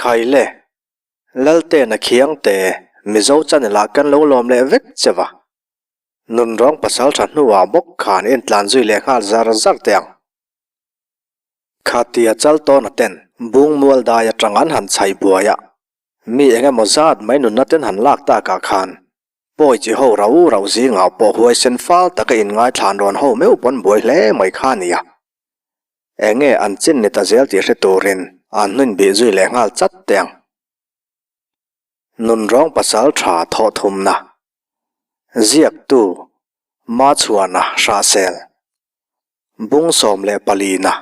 Khai le, Laltena Khiangte, Mizo channel ah kan lo lawm leh vek che va. Nunrawng pasaltha hnuah bawk khan intlan zui leh nghal zar zar teh ang. Khatia Chaltawna ten Bungmual dai atang an han chhai buai a, mi eng emaw zat mai nunna ten han lak takah khan pawi chi ho rau rau zingah pawh huaisen fal taka inngaithlan rawn ho meuh pawn buai hle mai kha a nia. Eng nge an chin ni ta zel tih hre turin an hnuin bih zui leh nghal chat teh ang. Nunrawng pasal tha thawh thumna. Ziaktu, Machhuana Hrahsel. Bung 14 na.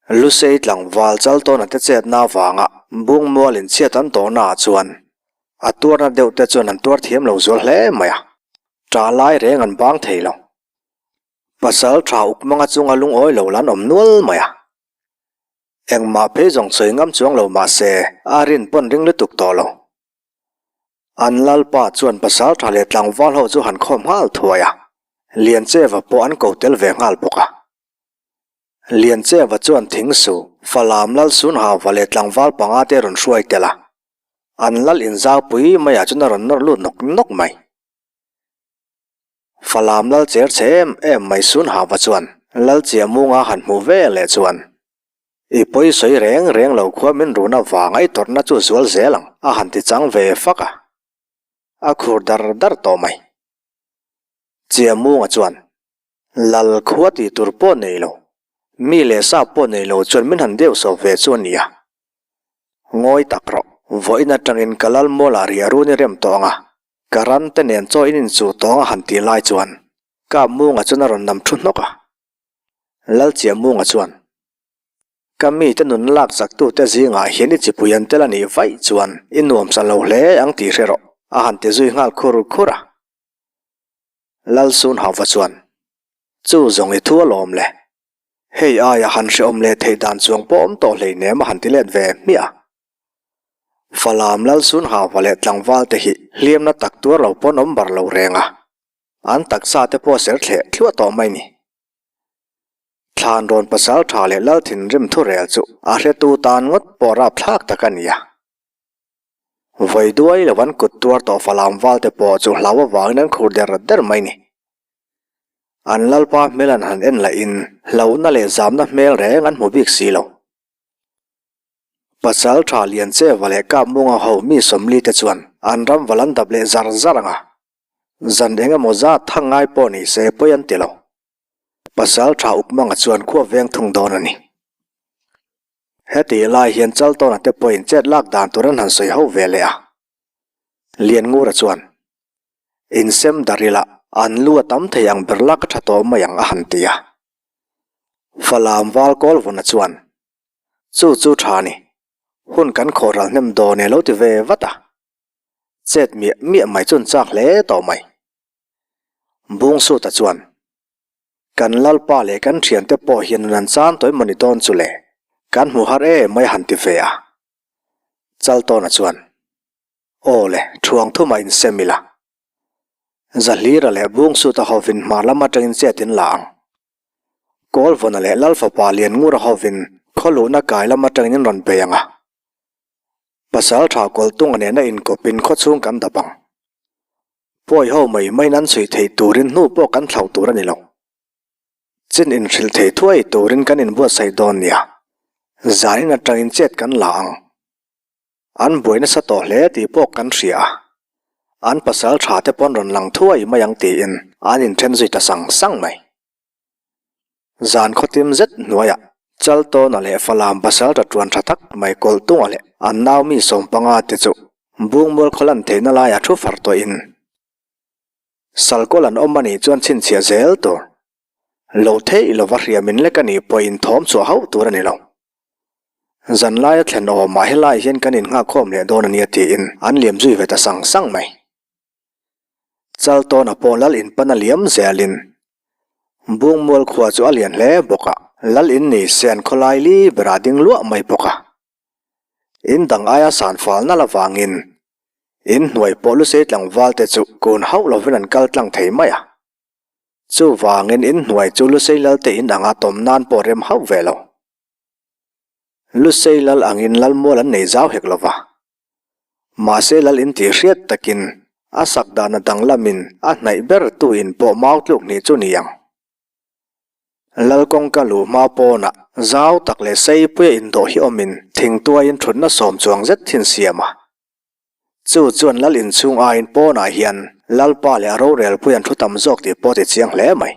Lusei tlangval Chaltawna te chetna avanga Bung mual inchhiat an tawhna ah chuan a tuarna deuh te chuan an tuar thiam lo zual hle mai a, ṭah lai reng an bang thei lo. Pasal tha uk manga chunga lungawi lo lan awm nual mai a. Engmah phei zawng sawi ngam chuang lo mah se a rin pawn ring lutuk tawh lo. An lalpa chuan pasal tha leh tlangval ho chu han khawm nghal thuai a, Liancheva pawh an ko tel ve nghal bawk a. Liancheva chuan thingsu, Falam lal Sunhauva leh tlangval panga te rawn hruai tel a, an lal inzaupui maiah chuan a rawn nawr lut nawk nawk mai. Falam lal cher che em em mai Sunhauva chuan lal Chiahmunga han hmuh ve leh chuan, I pawi sawi reng reng lo khua min run avanga i tawrhna chu zual zel ang a han ti chang ve fak a, a khur dar dar tawh mai. Chiahmunga chuan, Lal khua tih tur pawh nei lo, mi leh sa pawh nei lo chuan min han deuh sawp ve chu a nia. Ngawi tak rawh, vawiin atangin ka lal mualah riah run i rem tawh ang a, ka ran te nen chaw in inchuh tawh ang a han tih lai chuan Kap Munga chuan a rawn nam thu hnawk a. Lal Chiah Munga chuan, Ka mite nun lak chaktute zingah hian i chipui an tel a nih vaih chuan i nuamsa lo hle ang tih hre rawh, a han ti zui nghal khur khur a. Lalsunhauva chuan, Chu zawng i thu alawm le. Hei aia han hrehawm leh theih dan chuang pawh awm tawh hleinem a han ti let ve hmiah a. Falam Lalsunhauva leh tlangval te hi hliamna tak tuar lo pawn awm bar lo reng a, an taksa te pawh ser thleh thluah tawh mai ni. Thlan rawn pasal tha leh Lal thinrim thurel chu a hretu tan ngawt pawh rapthlak tak a ni a. Vawi duai lo an kut tuar tawh Falam valte pawh chu hlau avangin an khur der der mai ni. An lalpa hmel an han en lahin hlauhna leh zamna hmel reng an hmu bik si lo. Pasal tha Liancheva leh Kapmunga ho mi 40 te chuan an ram val an dap leh zar zar ang a. Zan eng emaw zat thang ngai pawh ni se pawi an ti lo. Pasal tha Ukmanga chuan khua veng thung dawn a ni. Heti lai hian Chaltawna te pawhin chet lak dan tur an han sawi ho ve leh a. Lianngura chuan, Insem dar ila, an lu a tam thei ang ber lak a tha tawh mai ang a han ti a. Falam val Kawlvuna chuan, Chu chu tha ni, hun kan khawh ral hnem dawn e lo ti ve vat a. Chet miah miah mai chu an chak hle tawh mai. Bungsuta chuan, Kan lalpa leh kan thiante pawh hian nun an chan tawh emaw ni dawn chu le, kan hmu har em mai a han ti ve a. Chaltawna chuan, Aw le, thuang thumah insem ila. Zahlira leh Bungsuta hovin hmar lam atangin chet in la ang. Kawlvawna leh Lalfapa Lianngura hovin khaw luhna kai lam atangin in rawn bei ang a. Pasal tha Kawltunga nena inkawpin khawchhung kan dap ang. Pawi ho mai maiin an chhui theih turin hnu pawh kan thlauh tur a ni lo. Chin inhrilh thei thuai turin kan inbuatsaih dawn nia. Zanin atangin chet kan la ang. An buai nasa tawh hle tih pawh kan hria a. An pasal tha te pawn rawn lang thuai mai ang tiin an inthen zui ta sang sang mai. Zan khawtim zet hnuaiah Chaltawna leh Falam pasal ta tuan tha tak mai Kawlhtunga leh an nau mi 15 te chu Bungmual khaw lan theihna laiah thu far tawhin Salkawl an awm a nih chuan chhinchhiah zel tur. Loh theih lova hriam in lek a nih pawhin thawm chhuah hauh tur a ni lo. Zan laia thlen awmah helai hian kan innghakkhawm leh dawn a nia tiin an liam zui ve ta sang sang mai. Chaltawna pawh lal in pan a liam zelin Bungmual khua chu a lian hle bawk a, lal in ni se an khawlai li berah ding luah mai bawk a. In dang aia san fal nalh avangin in hnuai pawh lusei tlangval te chu kun hauh lovin an kal tlang thei mai a. Chuvangin in hnuai chu lusei lal te in anga tawm nan pawh rem hauh ve lo. Lusei lal angin lal mual an nei zau hek lo va. Mahse lal in tih hriat takin a sak dana danglamin a hnaih ber tu in pawh mau tluk hnih chu ni ang. Lal kawngka luh hma pawnah zau tak leh seipuia indawh hi awmin thingtuaiin thutna sawm chuang zet thin siam a. Chu chuan lal inchhung aiin pawnah hian Lalpa leh a rorelpui an thu tam zawk tih pawh ti chiang hle mai.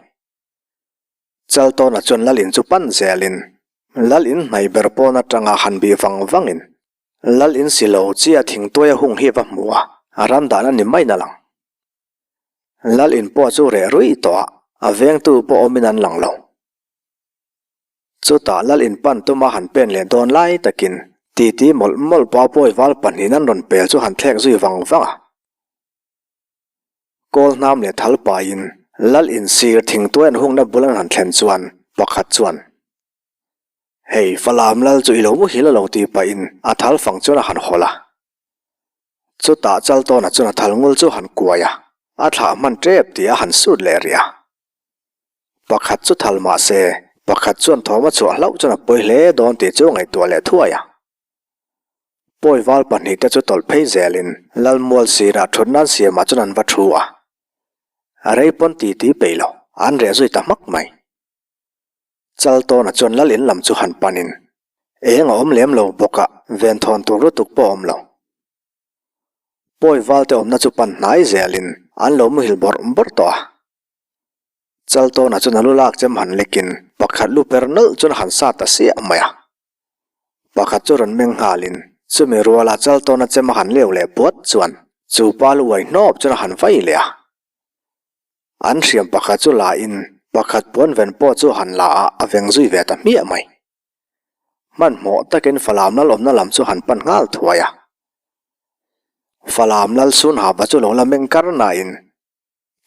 Chaltawna chuan Lal in chu pan zelin Lal in hnaih ber pawn atanga han bih vang vangin Lal in si lo chia thingtuaia hung hi va hmu a, a ram dan a ni maiin a lang. Lal in pawh chu reh ruih tawh a, a vengtu pawh awmin an lang lo. Chutah Lal in pan tuma han pen leh dawn lai takin titi mawlh mawlh pawh a pawi val pahnihin an rawn pel chu han thlek zui vang vang a. Kawl hnam leh thal paiin Lal in sir thingtuai an hungna bul an han thlen chuan pakhat chuan, Hei, Falam Lal chu i lo muhil a lo tih pahin a thal fang chuan a han hawlh a. Chutah Chaltawna chuan a thal ngul chu han kuai a, a thlah hman tep tih a han sut leh rih a. Pakhat chu thal mah se, pakhat chuan thawm a chhuah hlauh chuan a pawi hle dawn tih chu a ngaihtuah leh thuai a. Pawi val pahnihte chu tawlh phei zelin Lalmual sirah thut nan siamah chuan an va thu a. A rei pawn ti ti peih lo, an reh zui ta hmak mai. Chaltawna chuan Lal in lam chu han panin eng a awm lem lo bawk a, venthawn tur lutuk pawh a awm lo. Pawi valte awmna chu pan hnai zelin an lo muhil bawrh bawrh tawh a. Chaltawna chuan a lu lak chem han lekin pakhat lu per nawlh chuan a han sat ta siah mai a. Pakhat chu rawn meng nghalin chumi ruala Chaltawna chem a han leu leh puat chuan chu pa lu uai hnawp chuan a han vai leh a. An hriam pakhat chu la in pakhat puan ven pawh chu han la a, a veng zui ve ta hmiah mai. Hmanhmawh takin Falam lal awmna lam chu han pan nghal thuai a. Falam lal Sunhava chu lo la meng kar nain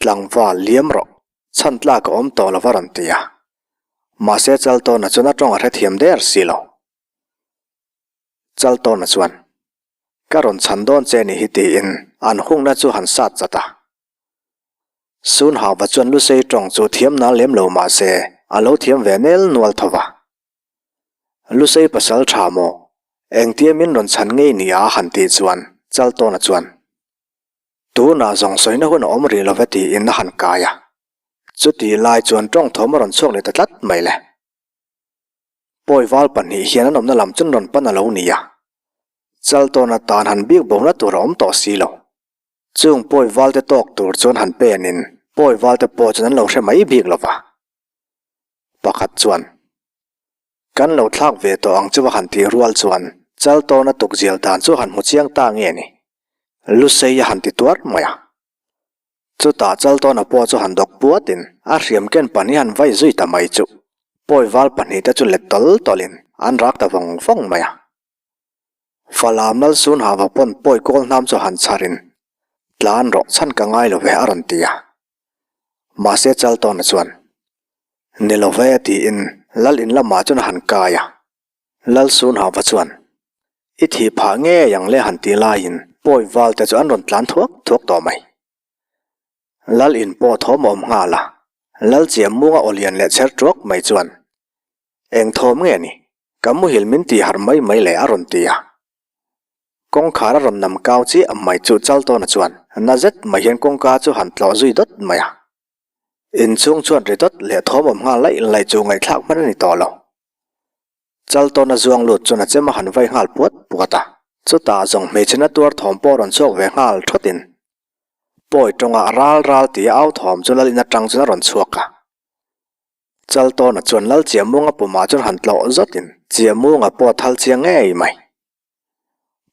Tlangval liam rawh, chhan tlak a awm tawh lo va rawn ti a. Mahse Chaltawna chuan a tawng a hrethiam der si lo. Chaltawna chuan, Ka rawn chhan dawn che ni hi tiin an hungna chu han sat chat a. Sunhava chuan Lusei tawng chu thiam nal lem lo mahse a lo thiam ve nel nual tho va. Lusei pasal tha maw? Engtia min rawn chhan ngei ni a han tih chuan Chaltawna chuan, Tunah zawng sawina hun a awm rih love tiin a han kai a. Chutih lai chuan tawng thawm a rawn chhuak leh ta tlat mai le. Pawi val pahnih hian an awmna lam chuan rawn pan a lo ni a. Chaltawn atan han bik bona tur a awm tawh si lo. Chung pawi valte tawk tur chuan han penin pawi valte pawh chuan an lo hre mai bik lova. Pakhat chuan. Kan lo thlak ve tawh ang chu va han tih rual chuan Chaltawna tukzial dan chu han hmu chiang ta nge ni? Lusei a han ti tuar mai a. Chutah Chaltawna pawh chu han dawk puatin a hriam ken pahnih han vai zui ta mai chu pawi val pahnih te chu let tawl tawlin an rak ta vawng vawng mai a. Falam Lalsun hava pawn pawi kawl hnam chu han chharin tlan rawh chhan ka ngai lo ve a rawn ti a. Mahse Chaltawna chuan, Ni lo ve tiin Lal in lamah chuan a han kai a. Lal Sunhava chuan, I thih phah ngei ang le han tih laiin pawi val te chu an rawn tlan thuak thuak tawh mai. Lal in pawh thawm a awm nghal a, Lal chiah munga aw lian leh chher tuak mai chuan, Eng thawm nge ni? Ka muhil min tih harh mai mai le a rawn ti a. Kawngkhar a rawn nam kau chiah mai chu Chaltawna chuan na zet mai hian kawngka chu han tlawh zui dawt mai a. Inchhung chuan ri dawt leh thawm awm nghal laih laih chu ngaihthlak hman a ni tawh lo. Chaltawna zuang lut chuan a chem a han vai nghal puat puat a. Chutah zawng hmeichhe na tuar thawm pawh rawn chhuak ve nghal thawtin pawi tawngah ral ral tia au thawm chu lal in atang chuan a rawn chhuak a. Chaltawna chuan Lal Chiahmunga pumah chuan han tlawh zawtin Chiahmunga pawh a thal chiang ngei mai.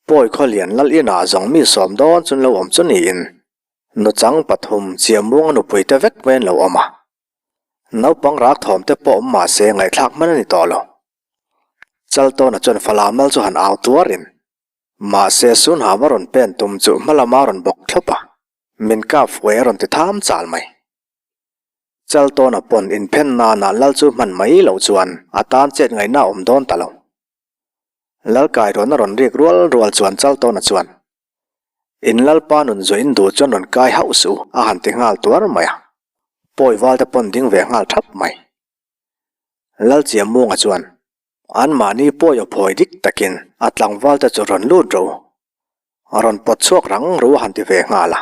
Pawi khawlian lal inah zawng mi sawm dawn chuan lo awm chu niin nuchang pathum Chiahmunga nupui te vek mai an lo awm a. Naupang rak thawm te pawh awm mah se ngaihthlak hman a ni tawh lo. Chaltawna chuan Falam lal chu han au tuarin mahse Sunham a rawn pen tum chu hma lama a rawn bawk thlawp a, min kap fuai a rawn ti tham chal mai. Chaltawna pawn inphen nana lal chu hman mai loh chuan a tan chet ngaihna a awm dawn ta lo. Lalkai rawn a rawn rik rual rual chuan Chaltawna chuan, In Lalpa nun zawh in duh chuan rawn kai hauh suh a han ti nghal tuar mai a. Pawi valte pawn ding ve nghal thap mai. Lalchiamunga chuan. Anmahni pawi aw phawi dik takin a tlangval te chu rawn lut ro, rawn pawt chhuak rang ro a han ti ve nghal a.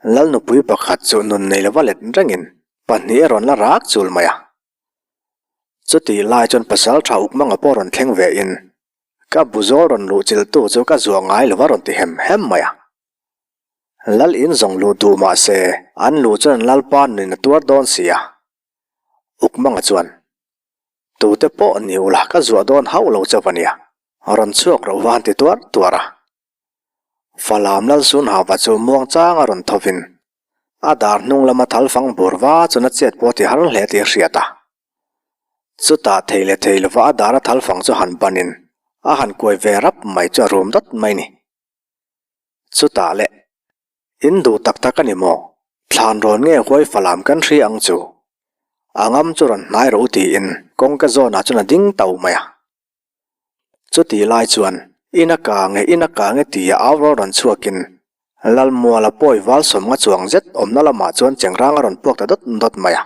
Lalnupui pakhat chu nun nei lova let rengin pahnih a rawn la rak chul mai a. Chutih lai chuan pasal tha uk manga pawh rawn thleng ve in, ka buzawl rawn luh chiltu chu ka zuah ngai lova rawn ti hem hem mai a. Lal in zawng luh duh mah se an luh chuan an lalpa nuin a tuar dawn si a. Uk manga chuan, Tute pawh ni ula ka zuah dawn hauh lo chauh a nia, rawn chhuak roh va han ti tuar tuar a. Falam Lalsunhava chu muang chang a rawn thovin a dar hnung lama thal fang bur va chuan a chet pawh ti har hle tih a hriat a. Chutah thei leh thei lova a dar a thal fang chu han banin a han kuai ve rap mai chu a rum dawt mai ni. Chutah le, in duh tak tak a ni maw? Thlan rawn nge huai falam kan hria ang chu. A ngam chu rawn hnai rawh u tiin kawngka zawnah chuan a ding tau mai a. Chutih lai chuan in a kang e, in a kang e tia au rawl rawn chhuakin Lalmuala pawi val sawmnga chuang zet awmna lamah chuan chengrang a rawn puak ta dawt dawt mai a.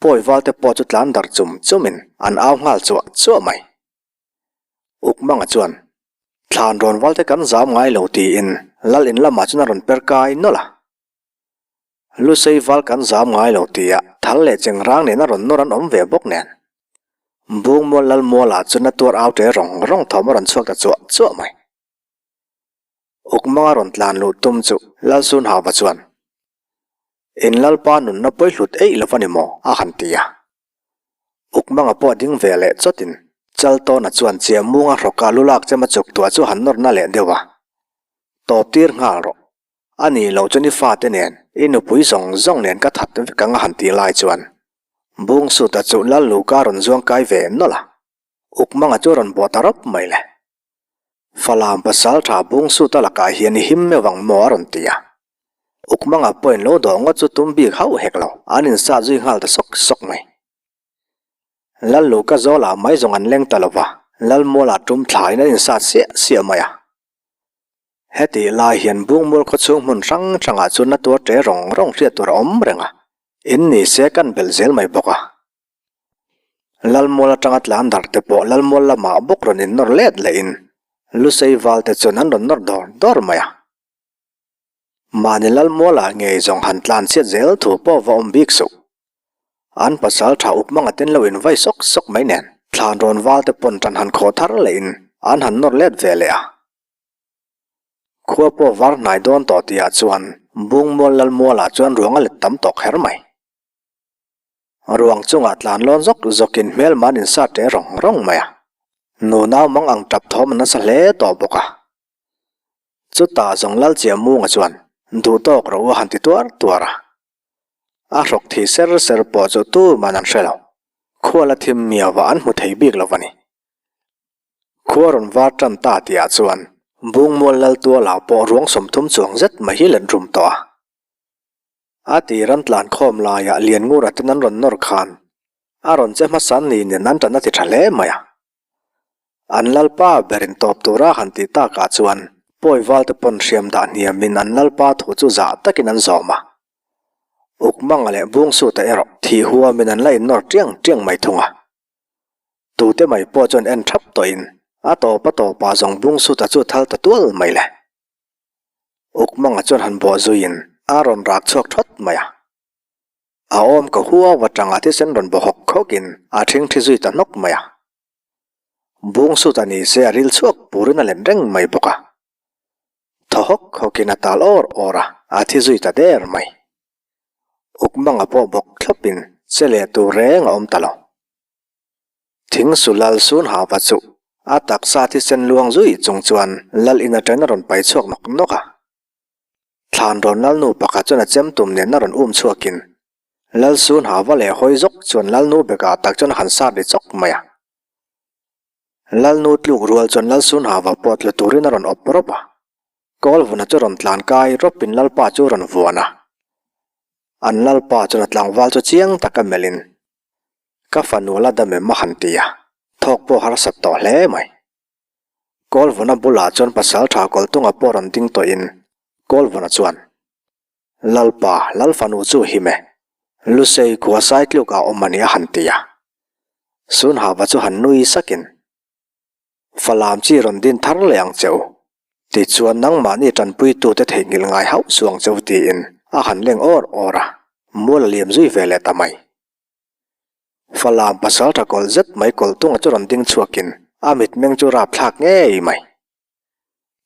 Pawi valte pawh chu tlan darh chum chumin an au nghal chuah chuah mai. Ukmanga chuan, Thlan rawn valte kan zam ngai lo tiin Lal in lamah chuan a rawn per kai nawlh a. Lusei val kan zam ngai lo tia thal leh chengrang nen a rawn nawr an awm ve bawk nen. Bungmual Lalmualah chuan a tuar au ṭe rawng rawng thawm a rawn chhuak ta chuah chuah mai. Ukmanga rawn tlan luh tum chu Lalsunhava chuan, In Lalpa nunna pawi hlut eih lo va ni maw? a han ti a. Ukmanga pawh ding ve leh chawtin Chaltawna chuan Chiahmunga hrawka lulak chem a chuk tuah chu han nawrna leh deuh a, Tawp tir nghal rawh. A nih loh chuan i fate nen, i nupui zawng zawng nen ka that vek ang a han tih lai chuan Bungsuta chu Lalluka a rawn zuang kai ve nawlh a, Ukmanga chu a rawn bawh ta rawp mai le. Falam pasal tha Bungsuta lakah hian i him meuh ang maw a rawn ti a. Ukmanga pawhin lo dawh ngawt chu tum bik hauh hek lo, an insat zui nghal ta sawk sawk mai. Lalluka zawlah mai zawng an leng ta lo va, Lalmualah tum thlain an insat siah siah mai a. Hetih lai hian Bungmual khawchhung hmun hrang hrangah chuan na tuar ṭe rawng rawng hriat tur a awm reng a, in ni se kan belh zel mai bawk a. Lalmual atanga tlan darh te pawh Lalmual lamah bawk rawn innawr let lehin Lusei val te chuan an rawn nawr dawr dawr mai a. Mahni Lalmualah ngei zawng han tlan chhiat zel thu pawh va awm bik suh. An pasal tha up manga ten lo invai sawk sawk mai nen thlan rawn val te pawn ṭan han khawh thar lehin an han nawr let ve leh a. Khua pawh var hnai dawn tawh tihah chuan Bungmual Lalmualah chuan ruang a let tam tawh kher mai. Ruang chungah tlan lawn zawk zawkin hmelma an insat ṭeh rawng rawng mai a. Nunau mang ang ṭap thawm a nasa hle tawh bawk a. Chutah zawng Lalchiahmunga chuan duh tawk rawh u a han ti tuar tuar a. A hrawk thei ser ser pawh chu tuman an hre lo. Khuala thim miau ah an hmu thei bik lo a ni. Khua rawn var tan ta tihah chuan Bungmual Laltuala pawh ruang 30 chuang zet mai hi let rum tawh a. A tir an tlan khawm laiah Lianngura ten an rawn nawr khan a rawn che hmasa ni nen an tan a ti tha hle mai a. An lalpa berin tawp tura han tih takah chuan pawi valte pawn hriam dah hniamin an lalpa thu chu zah takin an zawm a. Ukmanga leh Bungsuta erawh thih huamin an la innawr tiang tiang mai thung a. Tute mai pawh chuan en thap tawhin a tawp a tawpah zawng Bungsuta chu thal ta tual mai le. Ukmanga chuan han bawh zuiin a rawn rak chhuak thawt mai a. A awm ka huau atanga thisen rawn bawh hawk hawkin a thingthi zui ta hnawk mai a. Bungsuta ni se a ril chhuak purin a let reng mai bawk a. Thaw hawk hawkin a tal awr awr a, a thi zui ta der mai. Ukmanga pawh bawk thlawpin che leh tur reng a awm ta lo. Thingsu lal sun hava chu a taksa thisen luang zui chung chuan lal in atangin a rawn pai chhuak nawk nawk a. Thlan rawn lal nu pakhat chuan a chem tum nen a rawn um chhuakin lal sun hava leh hawi zawk chuan lal nu bekah tak chuan a han sat ri chawk mai a. Lal nu tluk rual chuan lal sun hava pawh tlu turin a rawn awp rawp a. Kawlvuna chu rawn tlan kai rawpin lalpa chu rawn vuan a. An lalpa chuan a tlangval chu chiang taka melhin Ka fanu la dam em a han ti a, thawk pawh harsat tawh hle mai. Kawlvuna bulah chuan pasal tha Kawltunga pawh rawn ding tawhin Kawlvuna chuan, Lalpa, Lal fanu chu him e, Lusei khua Saitluk ah awm a ni a han ti a. Sunhava chu han nui sakin, Falam chi rawn din thar leh ang che u. Tichuan nangmahni tanpuitute theihnghilh ngai hauh suh ang che u tiin a han leng awr awr a, mual a liam zui ve leh ta mai. Falam pasal tha kawlh zet mai kawlh tunga chu rawn ding chhuakin a mitmeng chu rapthlak ngei mai.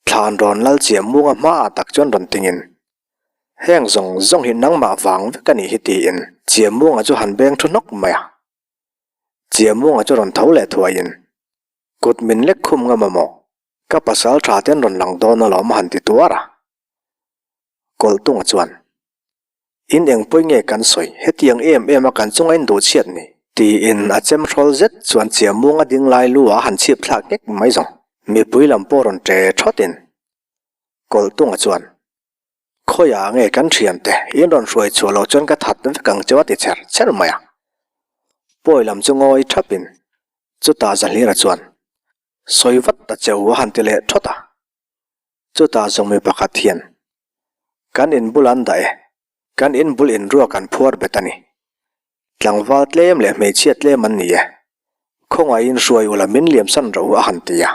Thlan rawn lal chiah munga hmaah tak chuan rawn tingin, Heng zawng zawng hi nangmah vang vek a nih hi tiin chiah munga chu han beng thu hnawk mai a. Chiah munga chu rawn tho leh thuaiin, Kut min lek khum ngam a maw? Ka pasal tha ten rawn lang dawn alawm a han ti tuar a. Kawlh tunga chuan, In engpawi nge kan sawi? Hetiang em em a kan chunga in duh chhiat ni? Tiin a chem hrawl zet chuan chiahmuang a ding lai lu ah han chhip thlak nghek mai zawng. Mipui lam pawh rawn ṭe ṭhawt in. Kawlh tunga chuan, Khawiah nge kan ṭhiante in rawn hruai chhuah loh chuan ka that vek ang cheu a ti chher chher mai a. Pawi lam chu ngawi ṭhap in, chutah Zahlira chuan, Sawi vat ta cheu a han ti leh ṭhawt a. Chutah zawng mi pakhat hian, Kan in bul an dah e, kan in bul in ruak an phuar bet a ni. Tlangval tlem leh hmeichhia tlem an ni e. Khawngaihin hruai ula min liamsan rawh u a han ti a.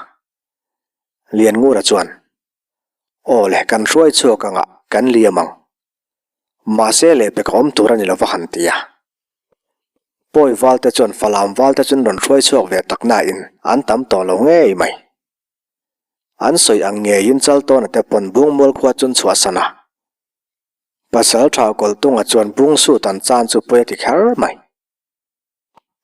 Lianngura chuan, Aw le, kan hruai chhuak angah kan liam ang. Mahse lehpek a awm tur a ni lo va han ti a. Pawi valte chuan Falam valte chu an rawn hruai chhuak ve tak nain an tam tawh lo ngei mai. An sawi ang ngeiin Chaltawna te pawn Bungmual khua chun chhuahsan a. Pasal tha Kawltunga chuan Bungsut an chan chu pawi a ti kher mai.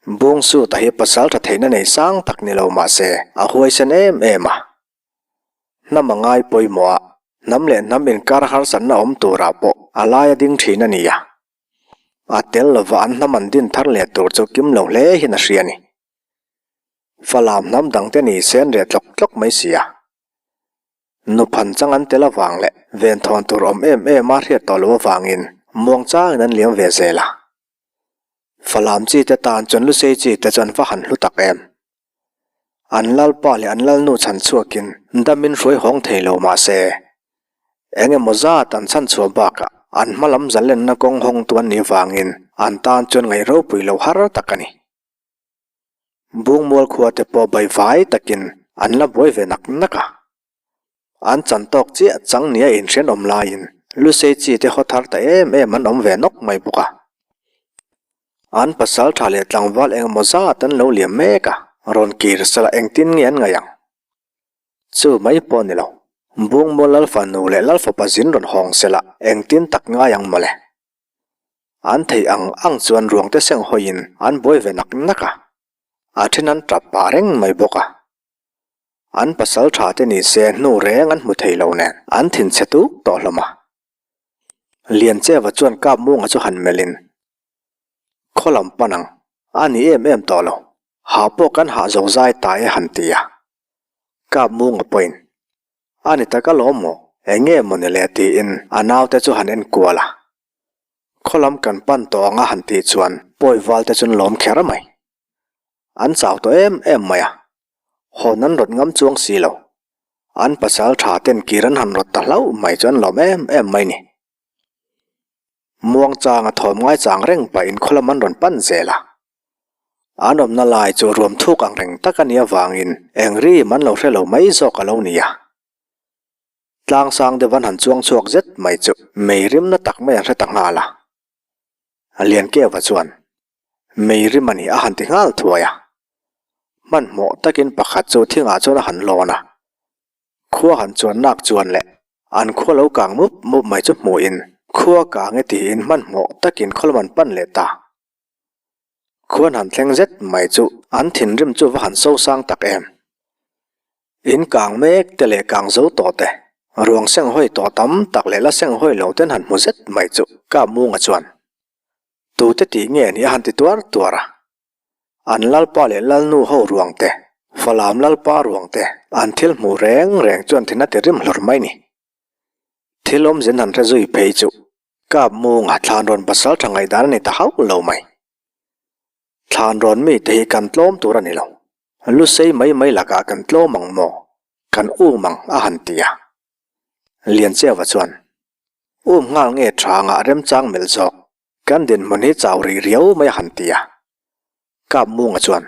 Bungsuta hi pasal tha theihna nei sang tak ni lo mah se a huaisen em em a. Hnam a ngai pawimawh a, hnam leh hnam inkar harsatna awm turah pawh a lai a ding thin a ni a. A tel lova an hnam an din thar leh tur chu kim lo hle hian a hria a ni. Falam hnam dangte ni sen reh tlawk tlawk mai si a. Nuphan chang an tel avang leh venthawn tur awm em em a hriat tawh loh avangin muang changin an liam ve zel a. Falam chi te tan chuan Lusei chi te chuan va han hlu tak em. An lalpa leh an lalnu chhan chhuakin damin hruai hawng thei lo mah se, eng emaw zat an chhan chhuah bakah an hma lam zalenna kawng hawngtu an nih vangin an tan chuan ngaih ropui lo har tak a ni. Bungmual khua te pawh bai vai takin an la buai ve nak nak a. An chan tawk chiah chang nia inhrian awm laiin Lusei chi te haw thar ta em em an awm ve nawk mai bawk a. An pasal tha leh tlangval engemaw zat an lo liam mek a, rawn kir sala engtin nge an ngaih ang? Chu mai pawh ni lo, Bungmual Lalfanu leh Lalfapa zin rawn hawng sela engtin tak ngai ang mawle? An theih ang ang chuan ruang te seng hawiin an buai ve nak nak a, a then an tap pah reng mai bawk a. An pasal tha te ni se hnu reng an hmu thei lo nen an thinchhe tuk tawh hlawm a. Liancheva chuan kap munga chu han melhin, Khaw lam pan ang, a ni em em tawh lo, hah pawh kan hah zo zai ta e han ti a. Kap munga pawhin, A ni tak alawm maw? Eng nge maw ni le tiin a naute chu han en kual a. Khaw lam kan pan tawh ang a han tih chuan pawi val te chuan lawm kher mai. An chau tawh em em mai a. Hawn an rawt ngam chuang si lo. An pasal tha ten kir an han rawt ta hlauh mai chu an lawm em em mai ni. Muangchang a thawm ngaichang reng pahin khaw lam an rawn pan zel a. An awmna lai chu ruam thuk ang reng tak a nih avangin eng rim an lo hre lo mai zawk a lo ni a. Tlang sang deuh an han chuang chhuak zet mai chu mei rimna tak mai an hre ta nghal a. Liankeva chuan, Mei rim a ni a han ti nghal thuai a. Hmanhmawh takin pakhat chu thingah chuan a han lawn a. Khua han chuan nak chuan leh an khua lo kang mup mup mai chu hmuhin khua kang e tiin hmanhmawh takin khaw lam an pan leh ta. Khuan han thleng zet mai chu an thinrim chu va han so sang tak em. In kang mek te leh kang zo tawh te, ruang seng hawi tawh tam tak leh la seng hawi lo ten han hmu zet mai chu Kapmunga chuan tute tih nge ni a han ti tuar tuar a. An lalpa leh lalnu ho ruang te, Falam lalpa ruang te an thil hmuh reng reng chuan thin a ti rim hlawr mai ni. Thil awmzin han hre zui phei chu Kap munga thlan rawn pasal tha ngaihdan a ni ta hauh lo mai. Thlan rawn mite hi kan tlawm tur a ni lo. Lusei mai mai lakah kan tlawm ang maw? Kan um ang a han ti a. Liancheva chuan, Um nghal nge tha ngah remchang melh zawk, kan dinhmun hi chau rih riau mai a han ti a. Kap munga chuan.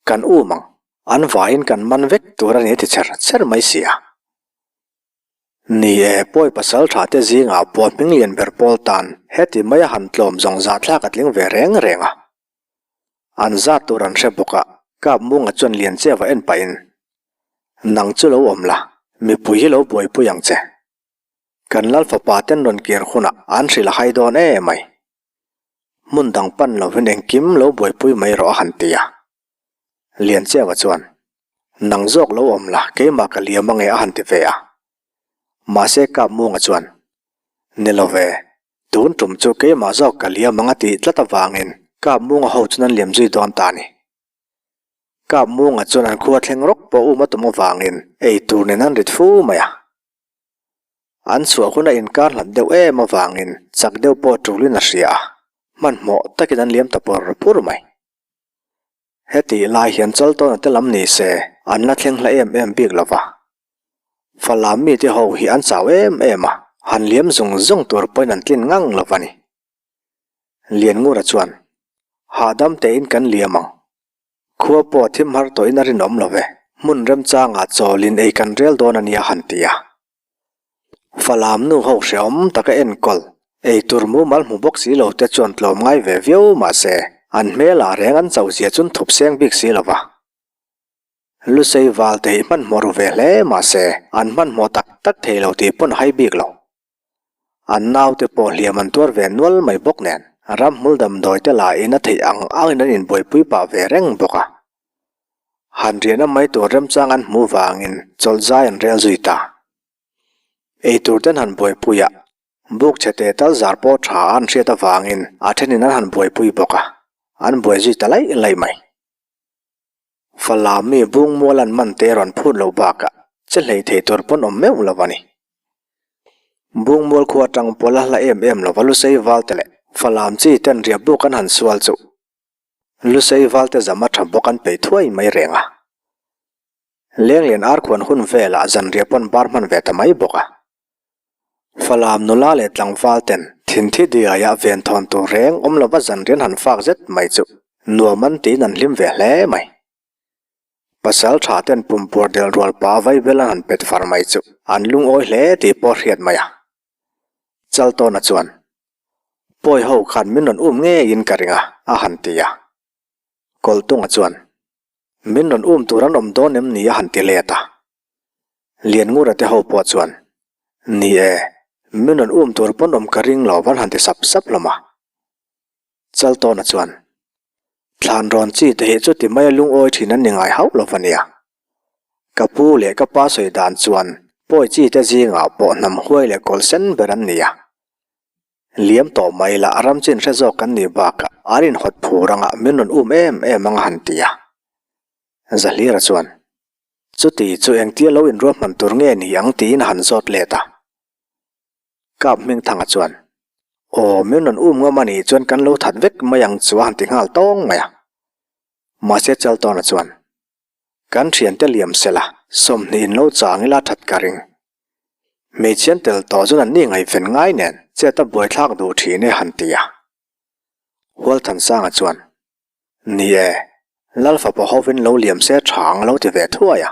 Kan um ang, an vaiin kan man vek tur a ni a ti chher chher mai si a. Ni e, pawi pasal tha te zingah pawh hming lian ber pawl tan heti maia han tlawm zawng zahthlak a tling ve reng reng a. An zat tur an hre bawk a, Kapmunga chuan Liancheva en pahin, Nang chu lo awm la, mipui hi lo buaipui ang che. Kan lal fapa ten rawn kir hunah an hrilh a hai dawn em mai. Hmun dang pan lovin engkim lo buaipui mai rawh a han ti a. Liancheva chuan, Nang zawk lo awm la, keimah ka liam ange a han ti ve a. Mahse Kapmunga chuan, Ni lo ve, tun tum chu keimah zawk ka liam ang a tih tlat avangin Kapmunga ho chuan an liam zui dawn ta a ni. Kapmunga chuan an khua thleng rawk pawh um a tum avangin ei tur nen an rit fu mai a. An chhuah hun a inkar hlat deuh em avangin chak deuh pawh tulin a hria a, hmanhmawh takin an liam ta pur pur mai. Hetih lai hian Chaltawna te lam ni se an la thleng hla em em bik lo va. Falam mite ho hi an chau em em a, han liam zung zung tur pawhin an tlin ngang lo va ni. Lianngura chuan, Hahdam tein kan liam ang. Khua pawh thim har tawhin a rinawm lo ve, hmun remchangah chawlin ei kan rel dawn a nia han ti a. Falam nu ho hrehawm taka enkawl, ei tur mumal hmu bawk si lo te chuan tlawm ngai ve viau mah se, an hmelah reng an chauh zia chun thup seng bik si lo va. Lusei val te hi hmanhmawh ru ve hle mah se, an hmanhmawh tak tak thei lo tih pawn hai bik lo. An naute pawh hliam an tuar ve nual mai bawk nen, ramhmul damdawi te lahin a theih ang angin an inbuaipui pah ve reng bawk a. Han riahna mai tur remchang an hmuh vangin chawlh zai an rel zui ta. Eitur ten han buaipui a, buk chhe teh tal zar pawh tha a an hriat avangin a thenin an han buaipui bawk a, an buai zui ta laih laih mai. Falam mi bung mual an man te rawn phut loh bakah che hlei thei tur pawn awm meuh lo a ni. Bung mual khua atang pawh la hla em em lova Lusei valte leh Falam chi ten riah buk an han sual chu Lusei valte zam a tha bawk an peih thuai mai reng a. Lenglian arkhuan hun velah zanriah pawn bar hman ve ta mai bawk a. Falam nula leh tlangval ten thinthi diaiah venthawn tur reng awm lova zanrian han fak zet mai chu nuam an tiin an hlim ve hle mai. Pasal tha ten pumpuar delh rual pa vaibel an han pet far mai chu an lungawi hle tih pawh hriat mai a. Chaltawna chuan, Pawi ho khan min rawn um ngeiin ka ring a, a han ti a. Kawltunga chuan, Min rawn um tur an awm dawn em ni a han ti let a. Lianngura te ho pawh chuan, Ni e, min rawn um tur pawn awm ka ring lo van han ti sap sap hlawm a. Chaltawna chuan, Thlan rawn chi te hi chuti maia lungawi thin an ni ngai hauh lo va nia. Ka pu leh ka pa sawi dan chuan pawi chi te zingah pawh hnam huai leh kawl sen ber an ni a. Liam tawh mai lah ram chin hre zawk kan nih bakah an inhawt phur anga min rawn um em em ang a han ti a. Zahlira chuan, Chuti chu engtia lo inruahman tur nge ni ang tiin a han zawt let a. Kap Hmingthanga chuan, Aw, min rawn um ngam a nih chuan kan lo that vek mai ang chu a han ti nghal tawng mai a. Mahse Chaltawna chuan, Kan thiante liam sela, 20 in lo chang ila that ka ring. Hmeichhian tel tawh chuan an ni ngaihven ngai nen chet a buaithlak duh thin e han ti a. Hualthansanga chuan, Ni e, Lal fapa hovin lo liam se tha ang lo ti ve thuai a.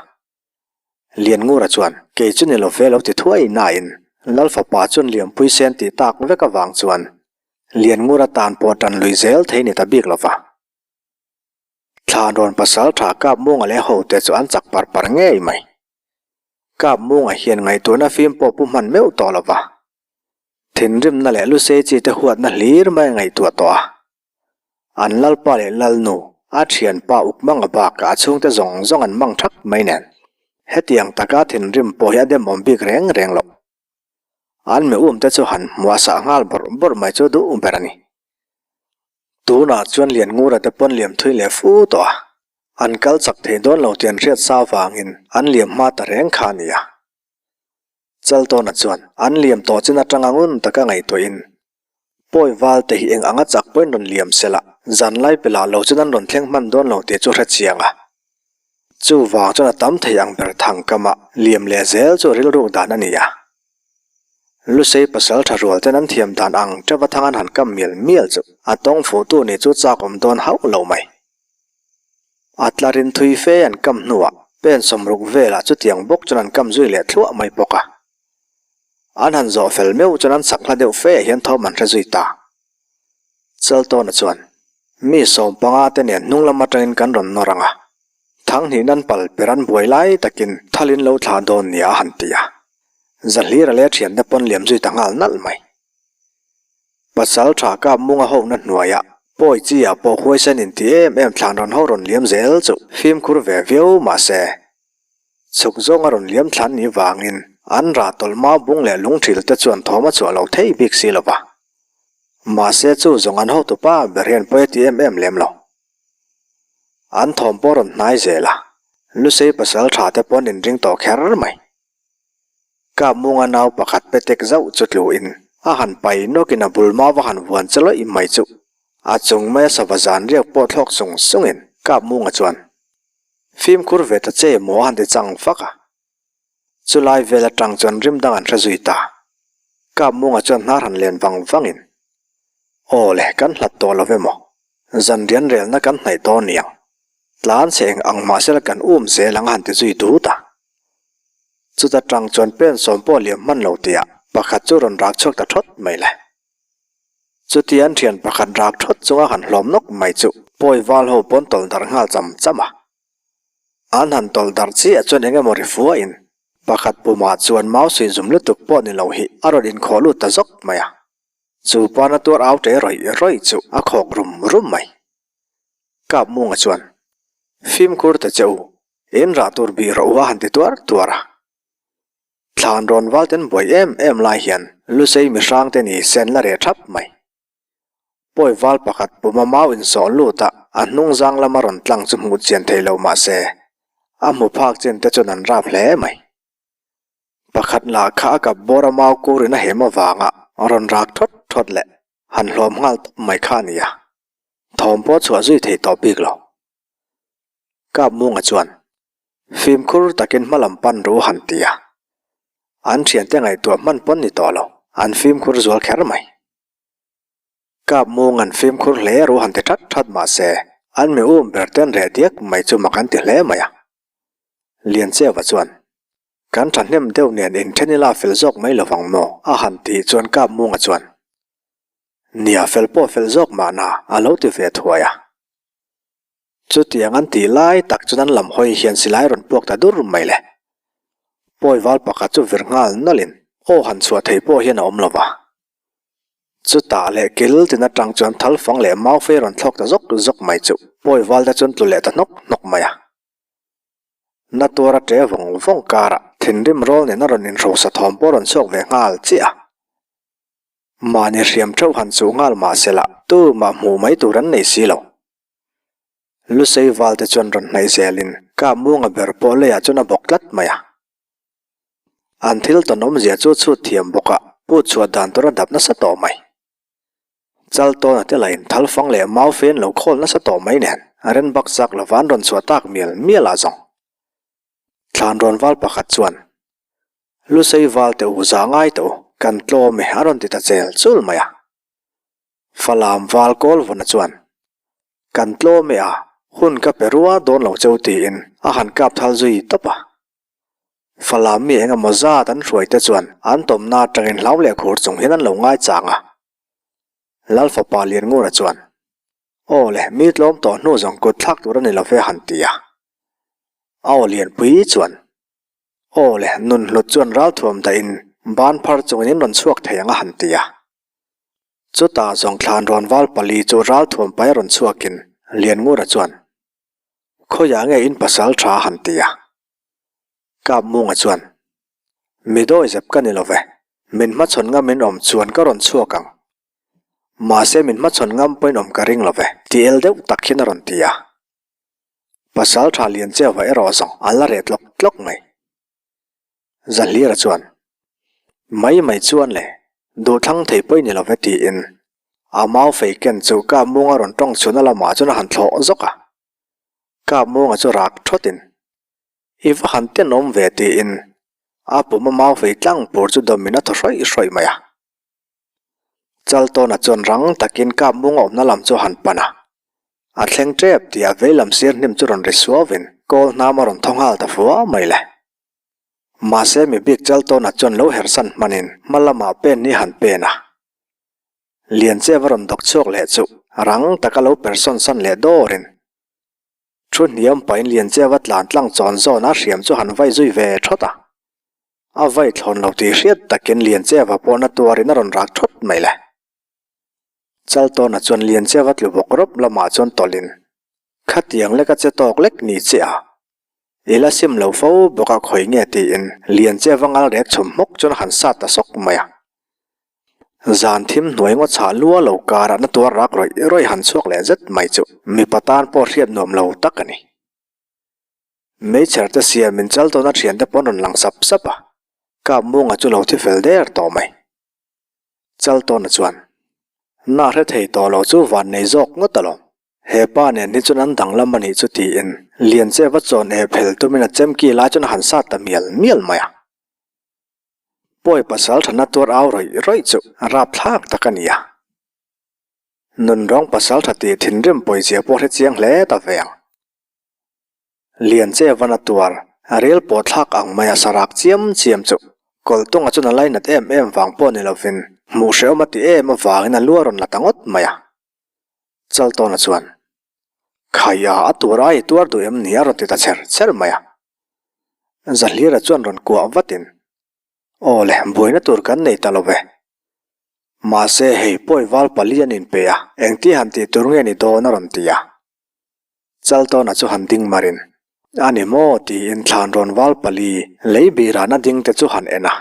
Lianngura chuan, Kei chu ni lo ve lo ti thuai nain Lal fapa chuan Liampui sen tih tak vek avang chuan Lianngura tan pawh tan lui zel thei ni ta bik lo va. Thlan rawn pasal tha Kap Munga leh hote chu an chak par par ngei mai. Kap Munga hian ngaihtuahna fim pawh pu hman meuh tawh lo va. Thinrimna leh lusei chi te huatna hlir mai a ngaihtuah tawh a. An lalpa leh lalnu, a thianpa uk manga bakah a chhungte zawng zawng an mang thak mai nen. Hetiang taka thinrim pawh hi a demawm bik reng reng loh. An mi umte chu han hmuh a sah nghal bawrh bawrh mai chu duh ber a ni. Tunah chuan Lianngura te pawn liam thui leh fu tawh a, an kal chak thei dawn lo tih an hriat sa vangin an liam hma ta reng kha a ni a. Chaltawna chuan an liam tawh chin atanga ngun taka ngaihtuahin Pawi val te hi eng anga chak pawhin rawn liam se la, zan lai pelah lo chuan an rawn thleng hman dawn lo tih chu hre chiang a. Chuvang chuan a tam thei ang ber thang kama liam leh zel chu rilruk dan a ni a. Lusei pasal tha rual ten an thiam dan ang teuh a thang an han kam mial mial chu a tawng fuhtu nih chu chak awm dawn hauh lo mai. A tlarin thui fe an kam hnuah pen 60 velah chutiang bawk chuan an kam zui leh thluah mai bawk a. An han zawh fel meuh chuan an chak hla deuh fe ah hian thawm an hre zui ta. Chaltawna chuan, Mi 15 te nen hnung lam atangin kan rawn nawr ang a, Thang hnih nan pal per an buai lai takin thalin lo thlah dawn nia a han ti a. Zahlira leh a thiante pawn liam zui ta nghal nalh mai. Pasal tha kap munga hohna hnuaiah pawi chi ah pawh huaisen inti em em thlan rawn ho rawn liam zel chu fimkhur ve viau mahse chhuk zawng a rawn liam thlan ni vangin an rah tawlh mau bung leh lungthil te chuan thawm a chhuah lo thei bik si lo va. Mahse chu zawng an hotupa ber hian pawi a ti em em lem lo. An thawm pawh rawn hnai zel a, Lusei pasal tha te pawn inring tawh kher mai. Kap munga nau pakhat pe tek zauh chu tluin a han pai nawkin a bul mau va han vuan che lawih mai chu a chung maia sava zan riak pawh thlawk sung sungin Kap munga chuan fimkhur ve ta che maw a han ti chang fak a. Chulai vel atang chuan rim dang an hre zui ta. Kap munga chuan hnar han len vang vangin Aw le kan hlat tawh lo ve maw? Zan rian relna kan hnaih dawn niang. Tlan che eng ang mahsela kan um zel ang a han ti zui dut a. Chuta tang chuan pen sawm pawh liam hman lo tihah pakhat chu rawn rak chhuak ta thawt mai le. Chuti an thian pakhat rak thawt chunga han hlawm nawk mai chu pawi val ho pawn tawlh darh nghal cham cham a. An han tawlh darh chiah chuan eng emaw ri fuahin pakhat pumah chuan mau suih zum lutuk pawh ni lo hi a rawn inkhawh lut ta zawk mai a. Chu pana tuar au ṭe rawih rawih chu a khawk rum rum mai. Kap Munga chuan, Fimkhur ta che u, in rah tur bih rawh u a han ti tuar tuar a. Thlan rawn val ten buai em em lai hian Lusei mihrang te ni sen la reh thap mai. Pawi val pakhat puma mau insawh lut a, a hnung zang lama rawn tlang chu hmuh chian thei lo mah se, a hmu phak chin te chuan an rap hle mai. Pakhat lah kha a kap bawr a mau kurin a hem avanga rawn rak thawt thawt leh han hlawm nghal tawp mai kha a ni a. Thawm pawh chhuah zui thei tawh bik lo. Kap Munga chuan fimkhur takin hma lam pan ru han ti a. An thiante ngaihtuah hman pawn ni tawh lo, an fimkhur zual kher mai. Kap Munga'n fimkhur hle ru han ti that that mah se, an mi um ber ten reh diak mai chu mak an ti hle mai a. Liancheva chuan, Kan thahnem deuh nen inthen ila fel zawk mai lovang maw? a han tih chuan Kap Munga chuan, Nia fel pawh fel zawk mahna a lo ti ve thuai a. Chutiang an tih lai tak chuan an lam hawi hian silai rawn puak ta dur mai le. Pawi val pakhat chu vir nghal nawlhin aw han chhuah thei pawh hian a awm lo va. Chutah leh kil tin atang chuan thal fang leh mau fei rawn thlawk ta zawk zawk mai chu pawi val te chuan tlu leh ta hnawk hnawk mai a. Na tuar a ṭe vawng vawng karah thinrim rawl nen a rawn inhrosa thawm pawh rawn chhuak ve nghal chiah a. Mahni hriam theuh han chuh nghal mah se lah tumah hmuh mai tur an nei si lo. Lusei val te chuan rawn hnaih zelin kap munga ber pawh leiah chuan a bawk tlat mai a. An thil tawn awmzia chu chhut thiam bawk a, put chhuah dan tur a dap nasa tawh mai. Chal tawna te lahin thal fang leh mau fe an lo khawl nasa tawh mai nen a ren bak chak lova an rawn chhuah tak mial mial ah zawng. Thlan rawn val pakhat chuan Lusei val teh u za ngai teh u, kan tlawm e a rawn ti ta chel chul mai a. Falam val kawl vawna chuan, Kan tlawm e a, hun ka pe rua dawn lo cheu tiin a han kap thal zui tawp a. Falam mi eng emaw zat an hruai te chuan an tawmna atangin hlau leh khur chung hian an lo ngai chang a. Lal fapa Lianngura chuan, Aw le, mi tlawm tawh hnu zawng kut thlak tur a ni lo ve han ti a. A aw Lianpui chuan, Aw le, nun hlut chuan ralthuam dahin ban phar chungin in rawn chhuak thei ang a han ti a. Chutah zawng thlan rawn val pali chu ralthuam pai rawn chhuakin Lianngura chuan, Khawiah nge in pasal tha a han ti a. Kap Munga chuan, Mi dawi zep ka ni lo ve, min hmachhawn ngam in awm chuan ka rawn chhuak ang. Mahse min hmachhawn ngam pawhin awm ka ring lo ve, ti el deuh tak hian a rawn ti a. Pasal tha lian cheuva erawh zawng a la reh tlawk tlawk mai. Zahlira chuan, Mai mai chuan le, duhthlang thei pawih ni love tiin a mau fei ken chu Kap Munga rawn tawng chhuna lamah chuan a han thlawh zawk a. Kap Munga chu rak thawtin, I va han tenawm ve tiin a pum a mau fei tlang pur chu dawmin a thaw hrawih hrawih mai a. Chaltawna chuan rang takin Kap Munga awmna lam chu a han pan a. A thleng tep tih a veilam sir hnim chu rawn ri suauvin kawl hnam a rawn thaw nghal ta fua mai le. Mahse mi bik Chaltawna chuan lo hersan hmanin hma lamah pen hi han pen a. Liancheva rawn dawk chhuak leh chu rang taka lo persawn san leh dawrin thu hniam pahin Liancheva tlan tlang chawn zawn a hriam chu han vai zui ve thawt a. A vai thlawn lo tih hriat takin Liancheva pawhna tuarin a rawn rak thawt mai le. Chaltawna chuan Liancheva tlu bawk rawp lamah chuan tawlhin, Khatiang lek a che tawk lek ni che a, i la sim lo fo bawk a khawi nge tiin Liancheva ngal rek chhum hmawk chuan a han sat ta sawk mai a. Zan thim hnuai ngaw chhah lua lo karah na tuar rak rawih rawih han chhuak leh zet mai chu mipa tan pawh hriat nuam lo tak a ni. Meichher te siamin Chaltawna thiante pawn rawn lang sap sap a, Kapmunga chu lo thi fel der tawh mai. Chaltawna chuan, Na hre thei tawh lo chu van nei zawk ngawt alawm. He pa nen hi chuan an danglam a nih chu tiin Liancheva chawn eh phel tumin a chemki lai chuan a han sat ta mial mial mai a. Pawi pasal thana tuar au rawih rawih chu rapthlak tak a ni a. Nunrawng pasal tha tih thinrim pawizia pawh hre chiang hle ta ve ang. Lianchevan a tuar, a rel pawh thlak ang mai a sarak chiam chiam chu Kawltunga chuan a lainat em em vang pawh ni lovin hmuh hrehawm a ti em avangin a lu a rawn la ta ngawt mai a. Chaltawna chuan, Khaia a tuar ai tuar duh em ni a rawn ti ta chher chher mai a. Zahlira chuan rawn kuah vatin, Aw le, buaina tur kan nei ta lo ve. Mahse hei pawi val pali an inpe a, engti han tih tur nge ni dawn a rawn ti a. Chaltawna chu han ding marin, A ni maw? tiin thlan rawn val pali lei birana ding te chu han en a.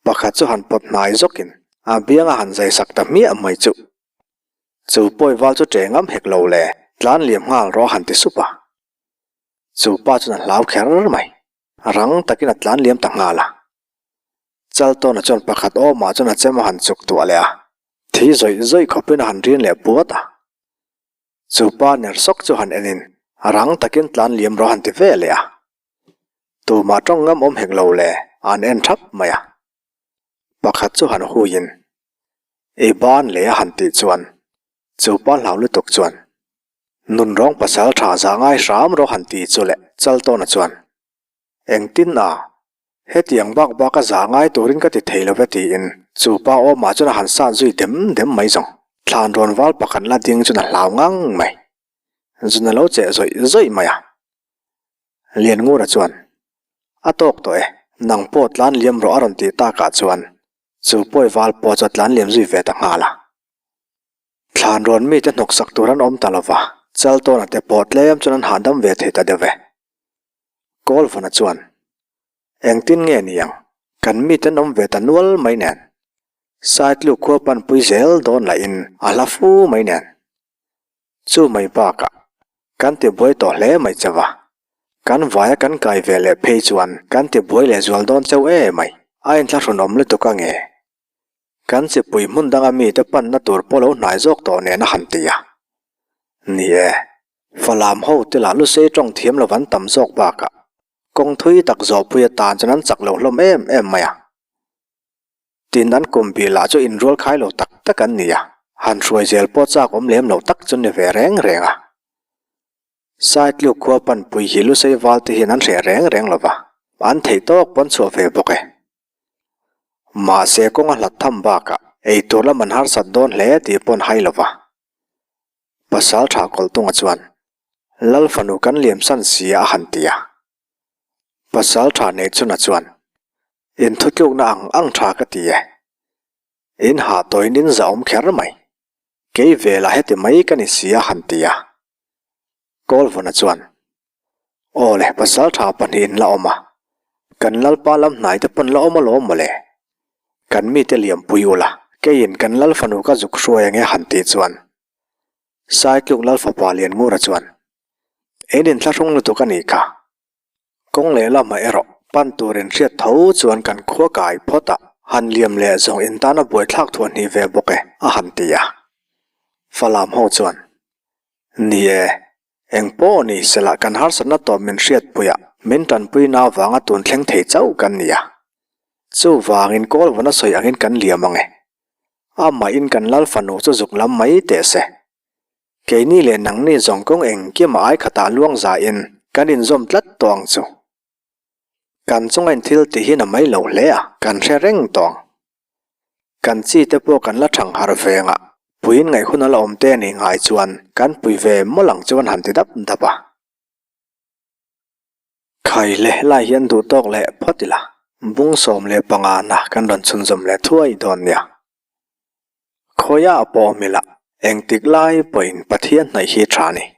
Pakhat chu han pawt hnai zawkin a bianga han zai sak ta hmiah mai chu. Chu pawi val chu ṭe ngam hek lo le, tlan liam nghal rawh a han ti sup a. Chu pa chuan a hlau kher mai, rang takin a tlan liam ta nghal a. Chaltawna chuan pakhat awmah chuan a chem a han chuk tuah leh a, thi zawih zawih khawpin a han rin leh puat a. Chu pa ner sawk chu han enin rang takin tlan liam rawh han ti ve leh a. Tumah tawng ngam awm hek lo le an en thap mai a. Pakhat chu han huiin i ban leh a han tih chuan chu pa hlau lutuk chuan nunrawng pasal tha za ngai hram rawh han ti chu leh Chaltawna chuan Engtin a? Hetiang bak bak a za ngai turin ka ti thei lo ve tiin chu pa awmah chuan a han sat zui dem dem mai zawng. Thlan rawn val pakhat la ding chuan a hlau ngang mai. Zun a lo cheh zawih zawih mai a. Lianngura chuan, A tawk tawh e, nang pawh tlan liam rawh a rawn tih takah chuan chu pawi val pawh chu a tlan liam zui ve ta nghal a. Thlan rawn mite hnawksak tur an awm ta lo va, Chaltawna te pawh tlem chuan an hahdam ve thei ta deuh e. Kawlvana chuan, Engtin nge ni ang, kan mite an awm ve ta nual mai nen. Saitluk khua panpui zel dawn lahin a hla fu mai nen. Chu mai bakah, kan ti buai tawh hle mai che va. Kan vaia kan kai ve leh phei chuan kan ti buai leh zual dawn cheu e mai, a inthlahrunawm lutuk ange. Kan chipui hmun danga mite panna tur pawh lo hnai zawk tawh nen a han ti a. Ni e, Falam ho te lah lusei tawng thiam lo an tam zawk bakah kawng thui tak zawhpui atan chuan an chak lo hlawm em em mai a. Tin an kum bih lah chu inrual khai lo tak tak an ni a, han hruai zel pawh chak awm lem lo tak chu ni ve reng reng a. Saitluk khua panpui hi lusei val te hian an hreh reng reng lo va, an theih tawk pawn chhuah ve bawk e. Mahse kawng a hlat tham bakah eitur lam an harsat dawn hle tih pawn hai lo va. Pasal tha Kawltunga chuan, Lal fanu kan liam san si a han ti a. Pasal tha Neichuna chuan, Inthutlukna ang ang tha ka ti e. In hah tawhin in zahawm kher mai. Kei velah heti mai ka ni si a han ti a. Kawlvuna chuan, Aw le, pasal tha pahnihin la awm a, kan lalpa lam hnai te pawn la awm alawm mawle. Kan mite liampui ula, keiin kan lal fanu ka zuk hruai ange han tih chuan Saitluk lal fapa Lianngura chuan, In inthlahrung lutuk a nih kha. Kawng leh lamah erawh pan turin hriat tho chuan kan khua kai phawt a, han liam leh zawng in tana buaithlak thuah hnih ve bawk e, a han ti a. Falam ho chuan, Ni e, eng pawh ni sela kan harsatna tawp min hriatpuia min tanpuina avanga tun thleng thei chauh kan ni a. Chuvangin Kawlvana sawi angin kan liam ang e. Amahin kan lal fanu chu zuk lam mai teh se. Keini leh nangni zawng kawng engkim a ai khatah luang zain kan inzawm tlat tawh ang chu. Kan chunga in thil tih hi na mai lo hle a, kan hre reng tawh ang. Kan chi te pawh kan la thang harh ve ang a, puiin ngaih hun a la awm te a nih ngai chuan kan pui ve mawlh ang chu an han ti dap dap a. Khai leh lai hian duh tawk leh phawt ila, bung 15 na kan rawn chhunzawm leh thuai dawn nia. Khawiah pawh awm ila, engtik lai pawhin Pathian hnaih hi tha a ni.